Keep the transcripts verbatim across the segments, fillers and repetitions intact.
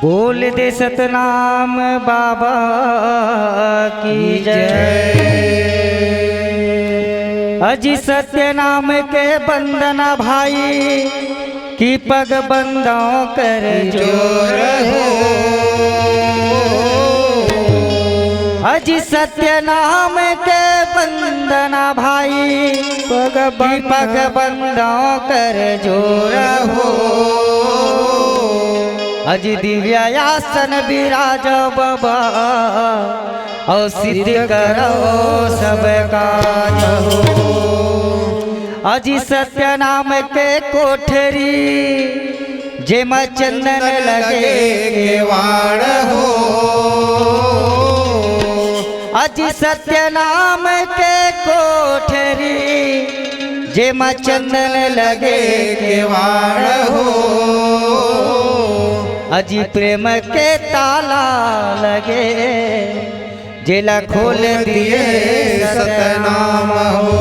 बोल दे सतनाम बाबा की जय। अजी सत्य नाम के बंदना भाई, कि पग बंदों कर जोर हो। अजी सत्य नाम के बंदना भाई, पग कि पग बंदों कर जोर हो। अजी दिव्य आसन विराज बाबा, और सिद्ध करो सब काज हो। अजी सत्य नाम के कोठरी, जेमा चंदन लगे केवाड़ हो। अजी सत्य नाम के कोठरी, जेमा चंदन लगे केवाड़ हो। अजी प्रेम के ताला लगे, जेला खोल दिए सतनाम हो।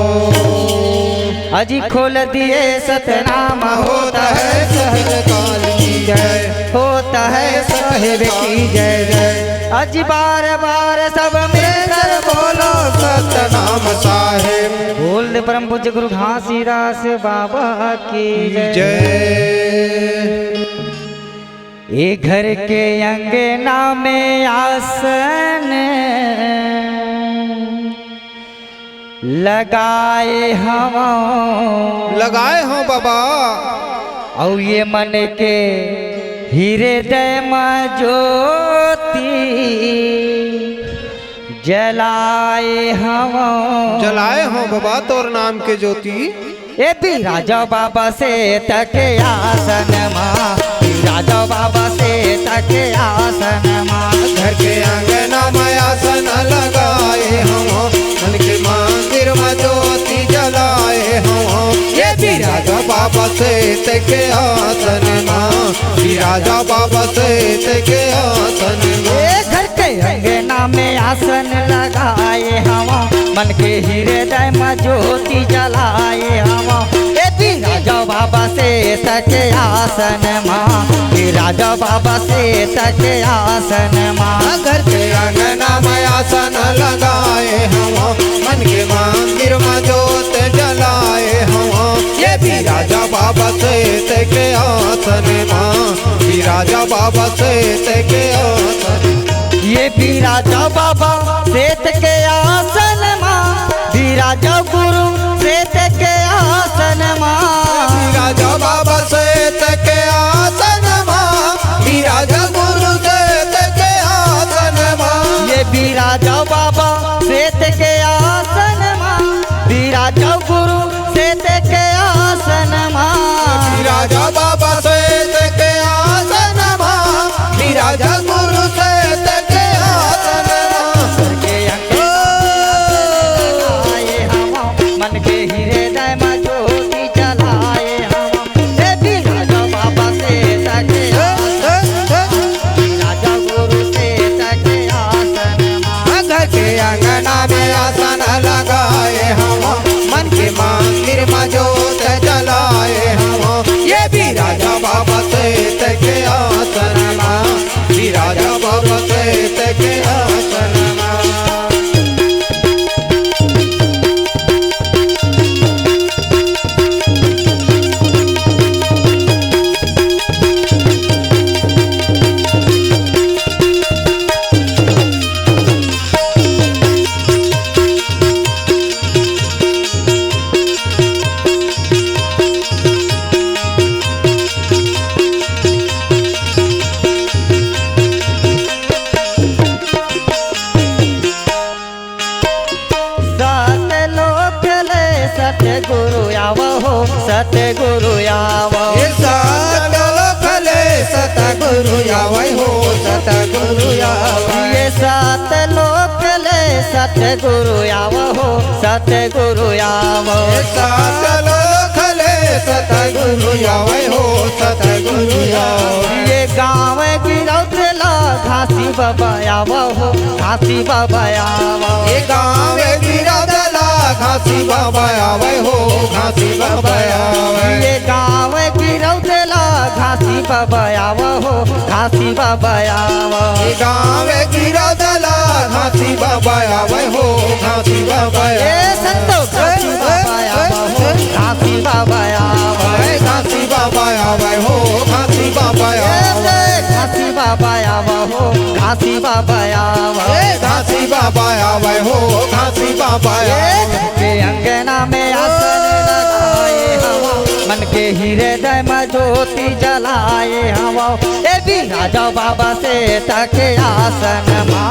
अजी खोल दिए सतनाम होता है सहज काल की जय, होता है साहेब की जय जय। अजी बार बार सब मिलकर बोलो सतनाम साहेब। बोल दे परम पूज्य गुरु घासीदास बाबा की जय। जय। ए घर के अंगना में आसन लगाए हवं। लगाए हवं बाबा। अउ ये मन के हृदय म ज्योति जलाए हवं। जलाए हवं बाबा तोर नाम के ज्योति। ए बिराजो बाबा सेत के आसन मा, बिराजो बाबा सेत के आसन मा। घर के अंगना में आसन लगाए हवं, मन के मंदिर में ज्योति जलाए हवं। ए बिराजो बाबा सेत के आसन मा, बिराजो बाबा सेत के आसन मा। ए घर के अंगना में आसन लगाए हवं, मन के हृदय म ज्योति जलाए हवं। ए बिराजो बाबा सेत के आसन मा, बिराजो बाबा सेत के आसन मा। घर के अंगना में आसन लगाए हवं, मन के मंदिर म ज्योत जलाए हवं। ए बिराजो बाबा सेत के आसन मा, बिराजो बाबा सेत के आसन। ए बिराजो बाबा सेत के आसन मा, बिराजो गुरु सेत के आसन मा। बिराजो बाबा सेत के आसन मा, बिराजो गुरु सेत के आसन मा। ए बिराजो बाबा सेत के आसन मा, बिराजो गुरु सेत के आसन मा। बिराजो बाबा सेत के आसन मा, बिराजो गुरु सेत के आसन मा। के अंगना आए हवं, मन के हृदय म ज्योति जलाए हवं। ए बिराजो बाबा सेत के आसन मा, बिराजो गुरु सेत के आसन मा। घर के अंगना में आसन लगाए हवं, मन के मंदिर म ज्योत जलाए हवं। ए बिराजो बाबा सेत के आसन मा, बिराजो बाबा सेत के आसन मा। सात लोक ले सतगुरु आवो हो, सतगुरु आवो। ए सात लोक ले सतगुरु आवो हो, सतगुरु आवो। ए सात लोक ले सतगुरु आवो हो, सतगुरु आवो। ए सात लोक ले सतगुरु आवो हो, सतगुरु आवो। ए गाँव गिरौद ला घासी बाबा आवो हो, घासी बाबा आवो। ए गाँव गिरौद ला घासी बाबा आवो हो, घासी बाबा आवो। ए गाँव गिरौद ला घासी बाबा आवा हो, घासी बाबा आवा। ए गाँव गिरा दला, घासी बाबा आवे हो, घासी बाबा ए आवे। संतोष, घासी बाबा आवा हो, घासी बाबा आवा। ए घासी बाबा आवे हो, घासी बाबा ए आवे। घासी बाबा आवा हो, घासी बाबा आवा। ए घासी बाबा आवे हो, घासी बाबा ए आवे। के अंगना में आसन लगाए हवा, मन के हृदय में ज्योति जलाए हवा। ए बिराजा बाबा सेठ के आसन मा,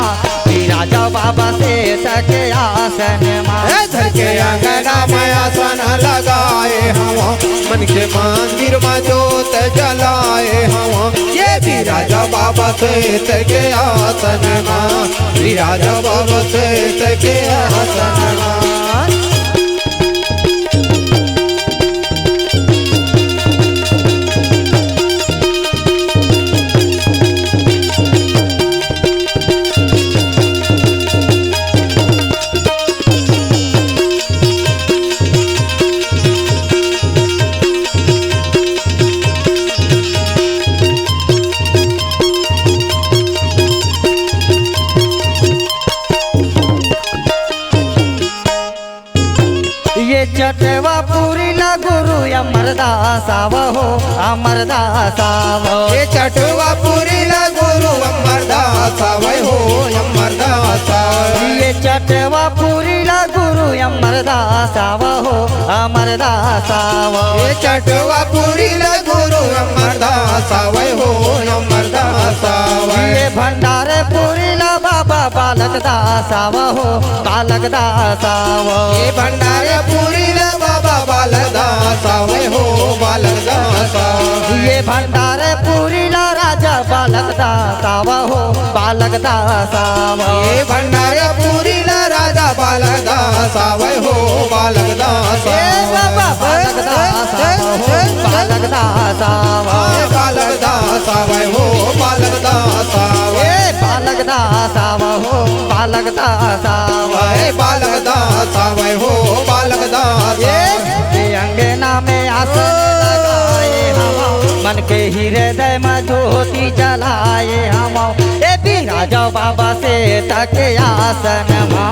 बिराजा बाबा सेठ के आसन मा। ए घर के अंगना में आसन लगाए हवा, मन के मंदिर में ज्योत जलाए हवा। ए बिराजा बाबा सेठ के आसन मा, बिराजा बाबा सेठ के आसन मा। ये चटवा पूरी ला गुरु अमरदास आवा हो, अमरदास आवा। ये चटवा पूरी ला गुरु अमरदास आवे हो, अमरदास आवे। ये चटवा पूरी ला गुरु अमरदास आवा हो, अमरदास आवा। ये चटवा पूरी ला गुरु अमरदास आवे हो, अमरदास आवे। ये भंडारे पूरी ला बाबा बालक दास आवा हो, बालक दास आवा। ये भंडारे पूरी ला बाबा बालक दास आवे हो, बालक दास आवे। ये भंडारे पूरी ला राजा बालक दास आवा हो, बालक दास आवा। ये भंडारे पूरी ला राजा बालक दास आवे हो, बालक दास ए आवे। बाबा बालक दास आवा हो, बालक दास आवा। ए बालक दास आवे हो, बालक दास आवे। ए बालक दास आवा हो, बालक दास आवा। ए बालक दास आवे हो, बालक दास ए आवे। के अंगना में आसन लगाए हवा, मन के हृदय में ज्योति जलाए हवा। ए बिराजा बाबा सेठ के आसन मा,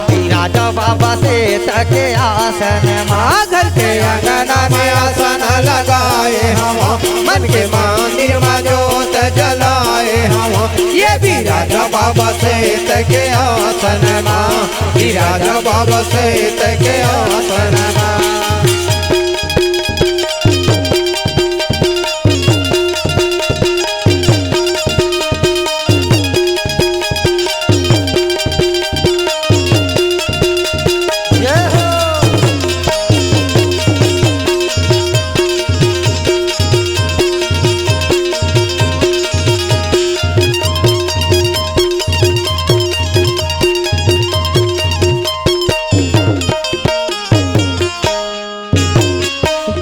बिराजा बाबा सेठ के आसन मा। घर के अंगना में आसन लगाए हवा, मन के मंदिर में ज्योत जलाए हवा। ये बिराजा बाबा सेठ के आसन मा, बिराजा बाबा सेठ के आसन मा।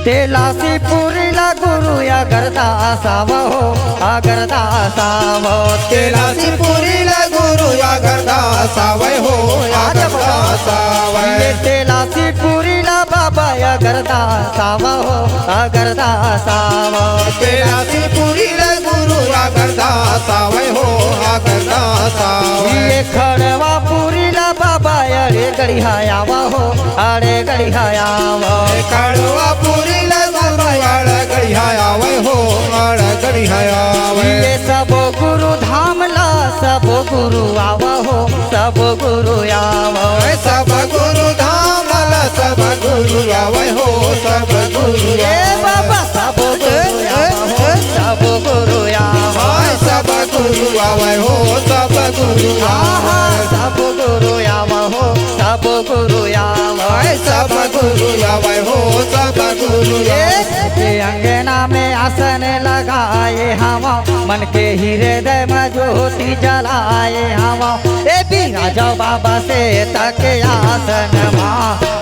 तेलासी पुरी ला गुरु अगरदास आवा हो, अगरदास आवा। तेलासी पुरी ला गुरु अगरदास आवे हो, अगरदास आवे। ये तेलासी पुरी ला बाबा अगरदास आवा हो, अगरदास आवा। तेलासी पुरी ला गुरु अगरदास आवे हो, अगरदास आवे। ये खड़वा पुरी ला बाबा अरे गड़िया आवा हो, अरे गड़िया आवा। खड़वा पुरी ला गुरु अरे गड़िया आवे हो, अरे गड़िया आवे। ये सब गुरु धाम ला सब गुरु आवा हो, सब गुरु आवा। सब गुरु धाम ला सब गुरु आवे हो, सब गुरु ए बाबा सब गुरु आवा हो, सब गुरु आवा। हाय सब गुरु आवे हो, सब गुरु आहा, आवे। सब गुरु आवा हो, सब गुरु आवा। हाय सब गुरु आवे हो, सब गुरु ए आवे। के अंगना में आसन लगाए हवा, मन के हृदय में ज्योति जलाए हवा। ए बिराजा बाबा सेठ के आसन मा,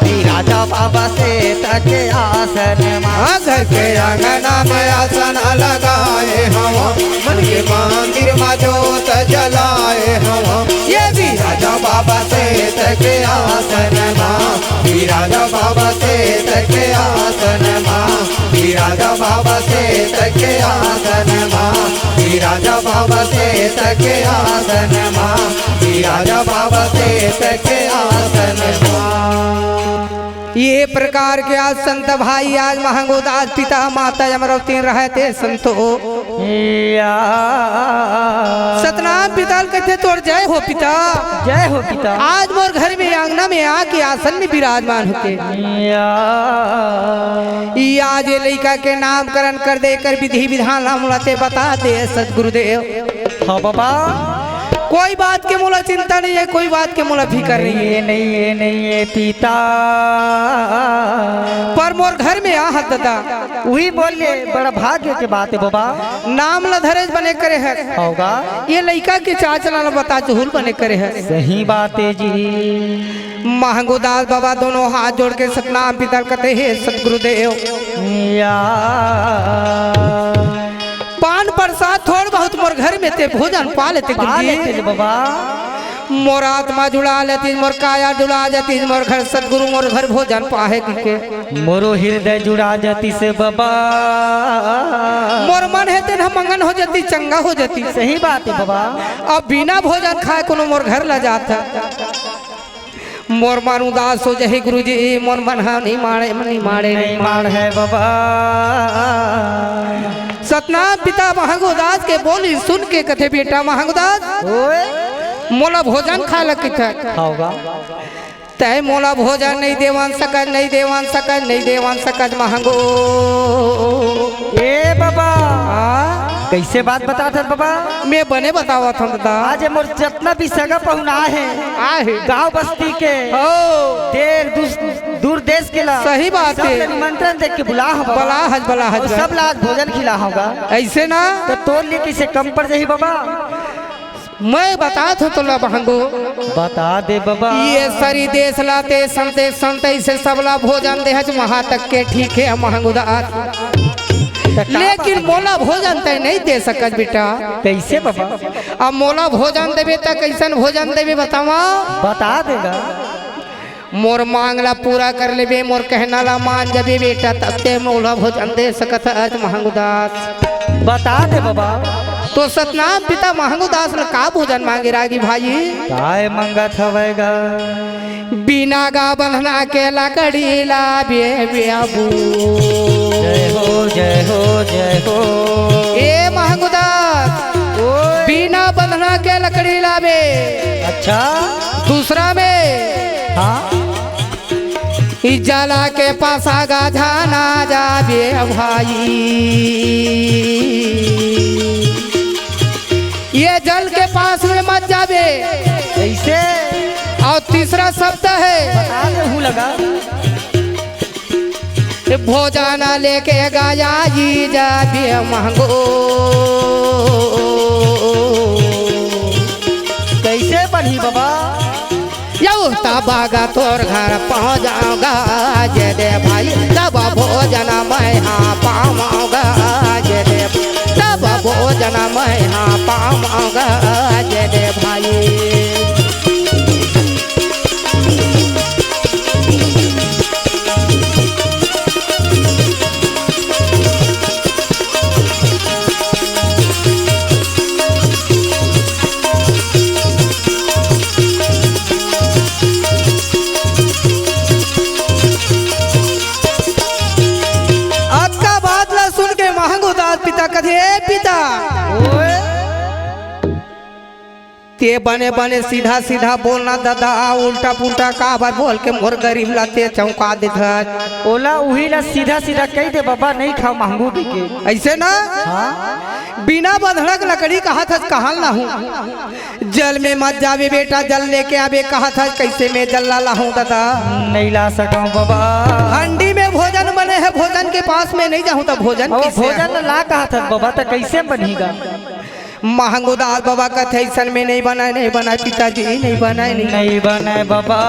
बिराजा बाबा सेठ के आसन मा। हाँ, घर के अंगना में आसन लगाए हवा, मन के मंदिर में ज्योत जलाए हवा। ये बिराजा बाबा सेठ के आसन मा, बिराजा बाबा सेठ के आसन मा, बिराजा बाबा सेठ के आसन सके आसन मा, विराजा बाबा से सके आसन मा। ये प्रकार के आज संत भाई, आज महंगू दास पिता माता अमरौती रहते संतो। या। सतनाम पिता ल कथे तोर जय हो पिता। जय हो पिता। आज मोर घर में आंगना में आके आसन में विराजमान होके। या। ई आज ये लइका के नामकरण कर दे, कर विधि विधान ला मोला ते बता दे सतगुरुदेव। हाँ बाबा। कोई बात के मोला चिंता नहीं है, कोई बात के मोला फिकर नहीं है। नहीं, ये नहीं, ये पिता। पर मोर घर में आहत दादा। उही बोल ले, बड़ा भाग्य के बात है बाबा। नाम ला धरेज बने करे है। होगा। ये लइका के चाल चलन ला बता चुहुल बने करे है। सही बात है जी। महंगू दास बाबा दोनों हाथ जोड़ के सतनाम पिता ल कथे, हे सतगुरुदेव। या। पान प्रसाद थोड़ बहुत मोर घर में ते भोजन पा लेते पा गुरुजी। लेते रे बाबा। मोर आत्मा जुड़ा लेती, मोर काया जुड़ा जाती, मोर घर सतगुरु मोर घर भोजन पाहे के। मोरो हृदय जुड़ा जाती से बाबा। मोर मन हे तेन ह मंगन हो जाती, चंगा हो जाती। सही बात है बाबा। अब बिना भोजन खाए कोनो मोर घर ला जात है। मोर मन उदास हो जाही गुरुजी, मोर मन हा नहीं माड़े, नहीं माड़े, नहीं माड़े बाबा। सतनाम पिता महंगू दास के बोली सुन के कथे, बेटा महंगू दास, ओए। मोला भोजन खाए ला किथे। खाओगा। तय मोला भोजन नहीं देवन सकत, नहीं देवन सकत, नहीं देवन सकत महंगू। ए बाबा। हाँ? कैसे बात बतात हस बाबा? मैं बने बतावत हूँ दादा। आज मोर जतना भी सगा पहुना हे, आहे। गांव बस्ती के, हो। देर दूस-, दूर देश के ला, सही बात सब हे। ला निमंत्रण दे के बुला हव बाबा। बला हज, बला हज और बा। सब ला आज भोजन खिला होगा। ऐसे ना? तो तोर लिए किसे कम पड़ जाही बाबा? मैं बतात हूँ तोला महंगू। बता दे बाबा। ये सरी देश ला ते संत, संत ऐसे सबला भोजन देहच महा तक के ठीक है महंगू दास। त का लेकिन बात? मोला भोजन तय नहीं दे सकत बेटा। कैसे बाबा? अब मोला भोजन देबे त कैसन भोजन देबे बतावा? बता देगा। मोर मांग ला पूरा कर लेबे, मोर कहना ला मान जाबे बेटा, तब ते मोला भोजन दे सकत हस महंगू दास। बता दे बाबा। तो सतनाम पिता महंगू दास ला का भोजन मांगे रागी भाई? काय मंगत हवय गा? बिना गा बंधना के लकड़ी लाबे बाबू। जय हो, जय हो, जय हो। ए महंगू दास, ओए। बिना बंधना के लकड़ी लाबे। अच्छा। दूसरा में। हाँ। ई जला के पासा गाझा ना जाबे भाई। ये जल के पास में मत जाबे। कैसे? और तीसरा शब्द है, बता दे, हूँ लगा। भोजन लेके गया जी जाबे महंगू। कैसे बनही बाबा? यौ तब गा तोर घर पहुँच जाऊँगा जे दे भाई, तब भोजन मैं हाँ पाऊँगा जे दे, तब भोजन मैं हाँ पाऊँगा जे दे भाई। अतका बात ला सुन के महंगू दास पिता कथे, "ए पिता, ओए।" ते बने बने सीधा सीधा बोलना दादा, उल्टा पुल्टा काबर बोल के मोर गरीब ला ते चौंका देथस। ओला उही ला सीधा सीधा कहि दे बाबा, नहीं खाओ महंगू बिके। ऐसे ना? हाँ। बिना बंधना के लकड़ी कहत हस, कहाँ लाहूँ? जल में मत जाबे बेटा, जल लेके आबे कहत हस, कैसे में जल ला लाहूँ दादा? नहीं ला सकूँ बाबा। हंडी में भोजन बने है, भोजन के पास में नहीं जाहूँ त भोजन ओ, किसे? भोजन ला कहत हस बाबा, त कैसे बनही गा? महंगू दास बाबा कथे, "अइसन में नहीं बनाय, नहीं बनाय पिताजी, नहीं बनाय, नहीं।" नहीं बनाय बाबा।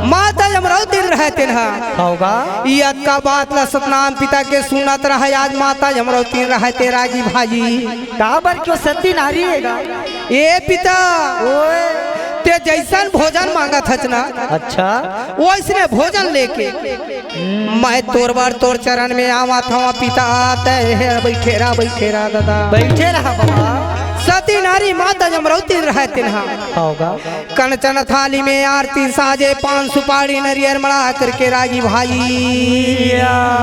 माता अमरौती रहय तेन हा। होगा। ये अतका बात ला सतनाम पिता के सुनत रहय, आज माता अमरौती रहय ते रागी भाई। काबर क्यों सती नारी हे गा? ए पिता, ओए। ते जैसन भोजन मांगत हच ना, अच्छा। वैसने भोजन लेके मैं तोर बर तोर चरण में आवत हवं पिता, तैं हे बइठे रह, बइठे रह दादा। बइठे रह बाबा। सती नारी माता जमरौती रहय तेनहा। होगा। कंचन थाली में आरती साजे, पान सुपारी नरियर मड़ा करके रागी भाई। या।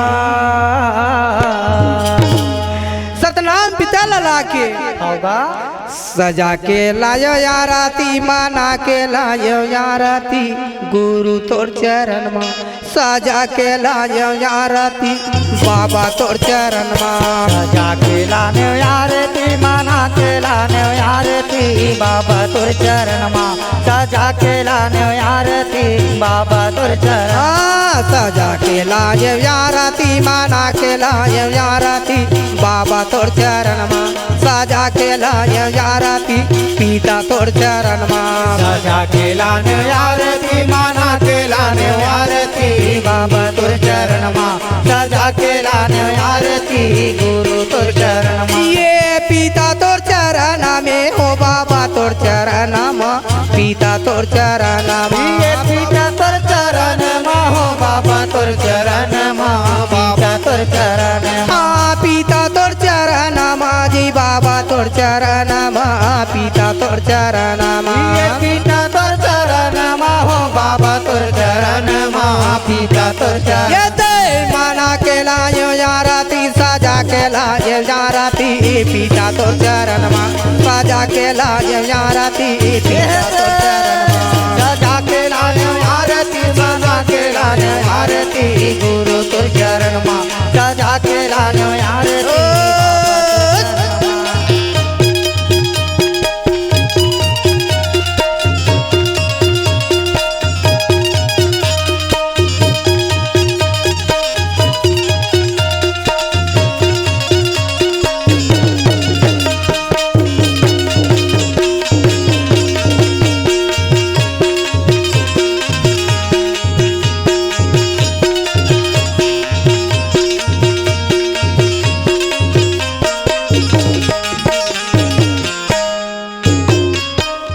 सतनाम पिता ला लाके। होगा। सजा के लायो आरती, माना के लायो आरती, गुरु तोर चरण मा। सजा के लायो आरती, बाबा तोर चरण मा। सजा के लाने आरती, माना के लाने आरती, बाबा तोर चरण मा। सजा के लाने आरती, बाबा तोर चरण। हाँ, सजा के लाने आरती, माना के लाने आरती, बाबा तोर चरण मा। सजा के लाने आरती, पिता तोर चरण मा। सजा के लाने आरती, माना के लाने आरती, बाबा तोर चरण मा। सजा के लाने आरती, गुरु तोर चरण मा। ये पिता तोर चरण में हो, बाबा तोर चरण मा। पिता तोर चरण मा। ये पिता तोर चरण मा हो, बाबा तोर चरण मा। पिता तोर चरण मा। हाँ, पिता तोर चरण मा जी, बाबा तोर चरण मा। पिता तोर चरण मा। ये पिता तोर चरण मा हो, बाबा तोर चरण मा। पिता तोर चरण। ये दे माना के लायो आरती, सजा के लायो आरती, पिता तोर चरण मा। सजा के लायो आरती, पिता तोर चरण मा। सजा के लायो आरती, सजा के लायो आरती, गुरु तोर चरण मा। सजा के लायो आरती।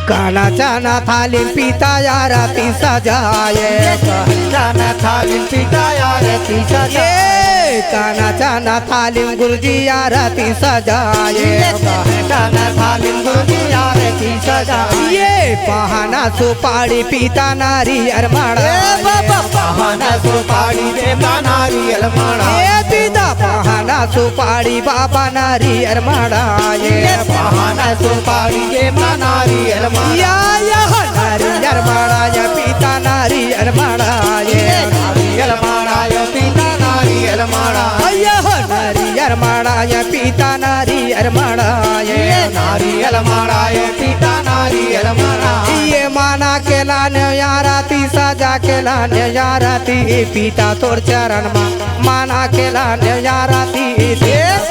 काना चना थाली पिता आरती सजाए। काना चना थाली पिता आरती सजाए। ये काना चना थाली गुरुजी आरती सजाए। ये काना चना थाली गुरुजी आरती सजाए। ये पहाना सुपारी पिता नारियर मड़ा। ए बाबा पहाना सुपारी पिता नारियर मड़ा। ये पिता पहाना सुपारी बाबा नारियर मड़ा। ये ये पहाना सुपारी ये नारियल मड़ा। या, या नारियर मड़ा, या पिता नारियर मड़ा, ये। ये नारियल मड़ा, ये पिता नारियल मड़ा। या नारियर मड़ा, या पिता नारियर मड़ा, ये। ये नारियल मड़ा, ये पिता नारियल मड़ा। ये माना के लाने आरती, सजा के लाने आरती, पिता तोर चरण मा। माना के लाने आरती। देश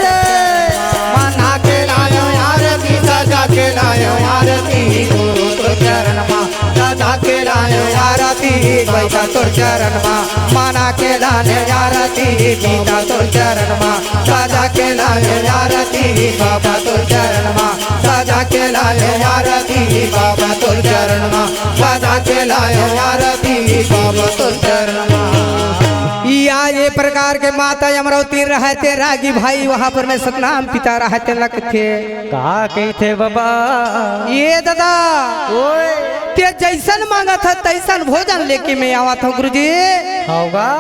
माना के लायो आरती, सजा के लायो आरती, गुरु तोर चरण मा। सजा के लायो आरती, बैठा तोर चरण मा। माना के लाने आरती, पिता तोर चरण मा। सजा के लायो आरती, बाबा तोर चरण मा। सजा के लायो आरती, बाबा तोर चरण मा। सजा के लायो आरती, बाबा तोर चरण मा। या ये प्रकार के माता अमरौती रहते रागी भाई, वहाँ पर मैं सतनाम पिता रहते लगथे। का कहिथे बाबा? ये दादा, ओए। ते जैसन मांगत ह, तैसन भोजन लेके मैं आवत हूँ गुरुजी। होगा।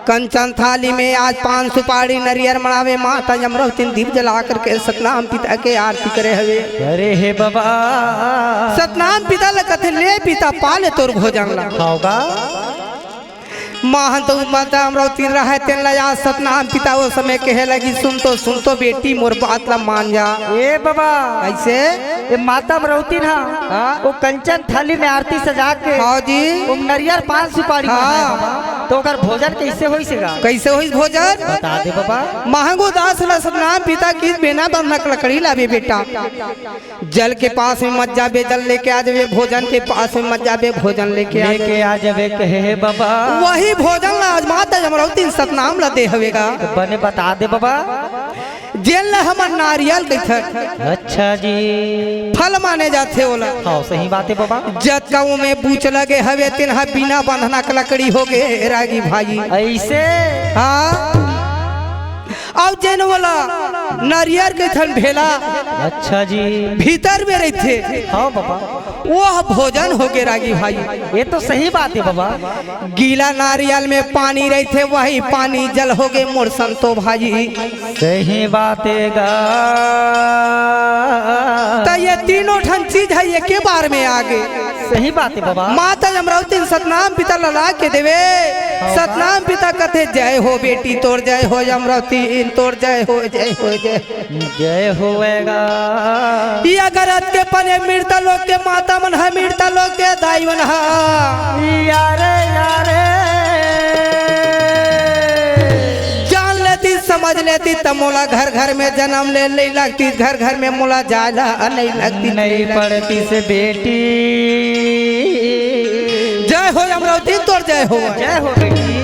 कंचन थाली में आज पान सुपारी नरियर मड़ावे, माता अमरौती दीप जला करके सतनाम पिता के आरती करे हवे। अरे हे बाबा। सतनाम पिता ल कथे, ले पिता, पा ले तोर भोजन ला। होगा। महंत माता अमरौती रहय, तेन ल आज सतनाम पिता ओ समय कहे लगी, "सुन तो, सुन तो बेटी, मोर बात ल मान जा।" ए बाबा। कैसे? ए माता अमरौती ना, हाँ। वो कंचन थाली में आरती सजा के, हाँ जी। वो नरियर पान सुपारी हाँ। बनाए बाबा। तो ओकर भोजन कैसे होइस गा? कैसे होइस भोजन? बता दे बाबा। महंगू दास ल सतनाम पिता की बेना बंधक लकड़ी लाबे बेटा। जल के पास में मत जाबे, जल लेके आ जाबे, भोजन के पास में मत जाबे, भोजन लेके आ लेके जाबे। आ जाबे कहे हे बाबा। वही भोजन ला आज माता अमरौती सतनाम ला दे हवे गा। तो बने बता दे बाबा। जेन ला हमन नारियल कहिथन। अच्छा जी। फल माने जाथे ओला। हाँ, सही बात हे बाबा। जतका ओमे बूच लगे हवे, तेन ह बिना बंधना के लकड़ी होगे, रागी भाई। अइसे? हाँ। अउ जेन ओला नारियल कहिथन भेला। अच्छा जी। भीतर में रहिथे। हाँ बाबा। वो भोजन होगे, रागी भाई। ये तो सही बात हे बाबा। गीला नारियल में पानी रहिथे, वही पानी जल होगे, मोर संतो भाई। सही बात हे गा। त ये तीनों ठन चीज ह एके बार में आगे। सही बात हे बाबा। माता अमरौती सतनाम पिता ला ला के देवे। हाँ। सतनाम पिता कथे, "जय हो बेटी तोर, जय हो अमरौती तोर, जय हो, जय हो, जय।" जय होवेगा। ये अगर अतके पने मिरता लोग के माता मन ह, मिरता लोग के दाई मन ह। यारे, यारे। जान लेती, समझ लेती, त मोला घर घर में जन्म ले नइ लगती, घर घर में मोला जाय ला नइ लगती, नइ पड़ती से बेटी। जय हो अमरौती तोर, जय हो। जय हो बेटी।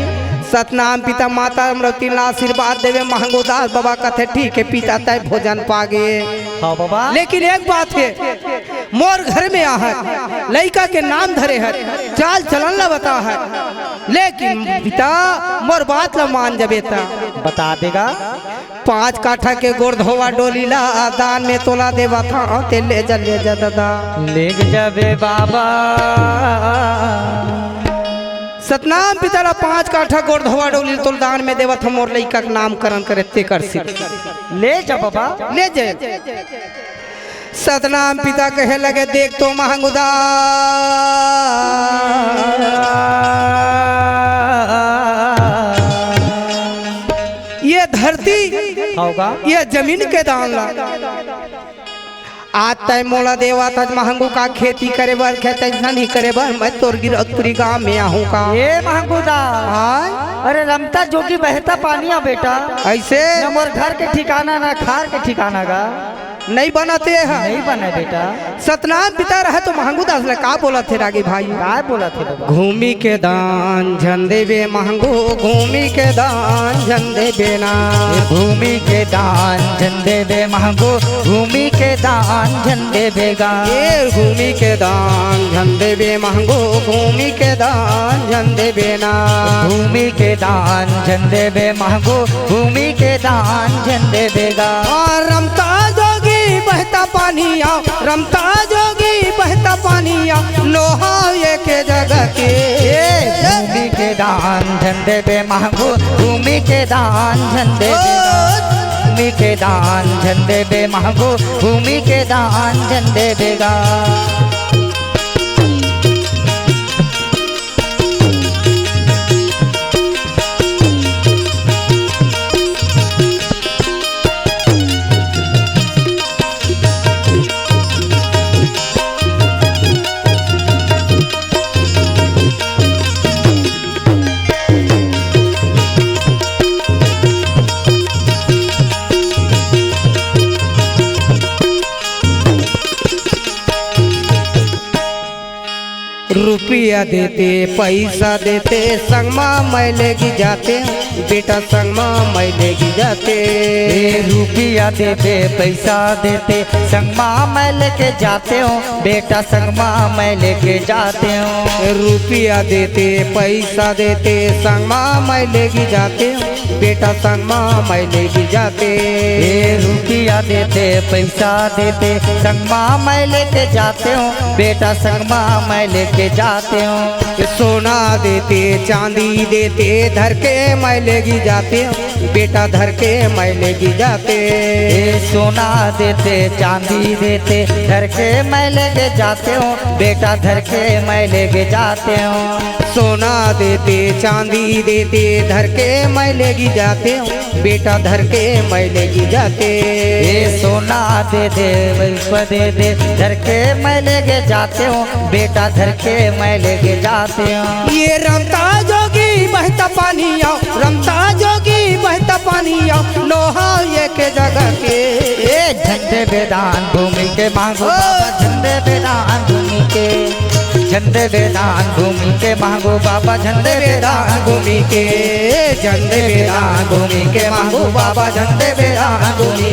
सतनाम पिता माता अमरौती ला आशीर्वाद देवे, महंगू दास बाबा कथे, "ठीक हे पिता, तय भोजन पागे।" हाँ बाबा। लेकिन एक बात हे, मोर घर में आहत, लइका के नाम धरे हत, चाल चलन ला बता हत, लेकिन पिता मोर बात ला मान जबे त। बता देगा। पाँच काठा के गोड़ धोवा डोली ला दान में तोला देवत हंव, ते ले जा, ले जा दादा। ले जाबे बाबा। सतनाम पिता ला पाँच काठा गोड़ धोवा डोली तोला दान में देवत हंव, मोर लइका के नामकरण करे ते कर सिर। ले जा बाबा। ले जा। सतनाम पिता कहे लगे, "देख तो महंगू दास, ये धरती, होगा। ये जमीन के दान ला। आज तय मोला देवत हस महंगू का खेती करे बर, खेत अइसना नइ करे बर, मैं तोर गिरौतपुरी गांव में आहूं का?" ए महंगू दास। हाँ? अरे रमता जोगी बहता पानी आ बेटा। अइसे? न मोर घर के ठिकाना, न खार के ठिकाना गा। नइ बनत हे हा। नइ बने बेटा। सतनाम पिता रहे तो महंगू दास ला का बोलत हे रागी भाई? का बोलत हे बाबा? घूमी के दान झन देबे महंगू, घूमी के दान झन देबे ना। घूमी के दान झन देबे महंगू, घूमी के दान झन देबे गा। ए घूमी के दान झन देबे महंगू, घूमी के दान झन देबे ना। घूमी के दान झन देबे महंगू, घूमी के दान झन देबे गा। आ रमता जोगी बहता पानी आ, रमता जोगी बहता पानी आ, नोहाव एके जगह के। ए, घूमी के दान झन देबे महंगू, घूमी के दान झन देबे गा। घूमी के दान झन देबे महंगू, घूमी के दान झन देबे गा। रुपया देते, पइसा देते, संग मा मैं लेगी जाते, बेटा संग मा मैं लेगी जाते। ए, रुपया देते, पइसा देते, संग मा मैं लेके जाते हंव, बेटा संग मा मैं लेके जाते हंव। रुपया देते, पइसा देते, संग मा मैं लेगी जाते हंव, बेटा संग मा मैं लेगी जाते। ए, रुपया देते, पइसा देते, संग मा मैं लेके जाते हंव, बेटा संग मा मैं लेके जाते हंव। सोना देते, चांदी देते, धर के मैं लेगी जाते हंव, बेटा धर के मैं लेगी जाते। ए, सोना देते, चांदी देते, धर के मैं लेके जाते हंव, बेटा धर के मैं लेके जाते हंव। सोना देते, चांदी देते, धर के मैं लेगी जाते हंव, बेटा धर के मैं लेगी जाते। ए, सोना देते, पइसा देते, धर के मैं लेके जाते हंव, बेटा धर के मैं लेके जाते हंव। ये रमता जोगी बहता पानी आ, रमता जोगी बहता पानी आ, नोहाव एके जगह के। ए, झन देबे दान भूमि के महंगू ओ। बाबा, झन देबे दान भूमि के। झन देबे दान भूमि के महंगू बाबा, झन देबे दान भूमि के। झन देबे दान भूमि के महंगू बाबा, झन देबे दान भूमि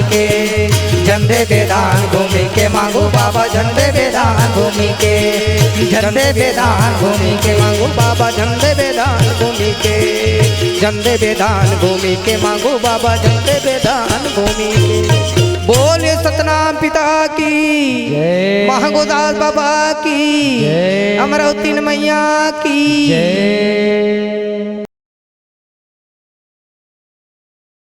झन देबे दान भूमि के मांगू बाबा, झन देबे दान भूमि के। झन देबे दान भूमि के मांगू बाबा, झन देबे दान भूमि के। झन देबे दान भूमि के मांगू बाबा, झन देबे दान भूमि के। बोले सतनाम पिता की, जय। महागोदास बाबा की, जय। अमरावती मैया की। जय।